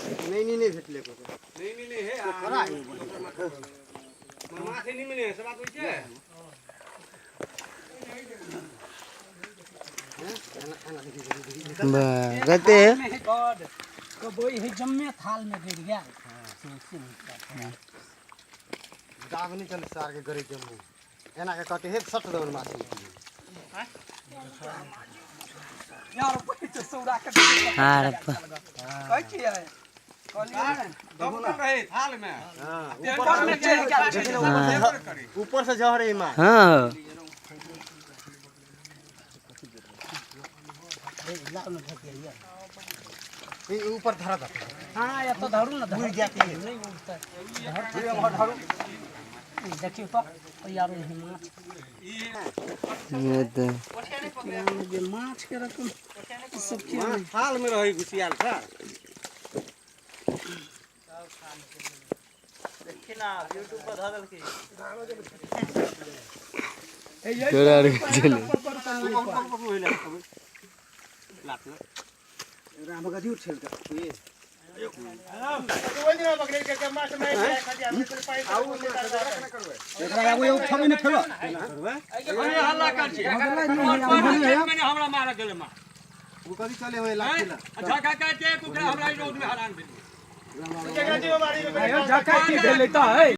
नहीं नहीं भेटले को नहीं मिले है पोखरा है माछ नहीं मिले है, सब बात होइ छै। गते कबई है जम्मे थाल में गिर गया। दाग नहीं चल सार के गरे जम्मू एना के कटे हे सट दवन माछ। यार पैसे सौरा के हां कहै छियै दबल रहे थाल में। हां ऊपर में चढ़ गया। ऊपर से जहर है माछ। हां ये ऊपर धरा था। हां या तो धरू ना, धरू जाती है। नहीं उड़ता धरू। देखियो तो यार ये माछ ये तो जे माछ के रकम सब के माछ थाल में रहे घुसियाल सर। तोरा आर चले रामगदी उठेल के एकरा आगू एगो थमे ने फेलो। हल्ला कर छी मैंने हमरा मारा गेले मार। उ कभी चले होए लाठी ला। झका काटे कुकरा हमरा रोड में हरान भेल। झका की भेलै त है।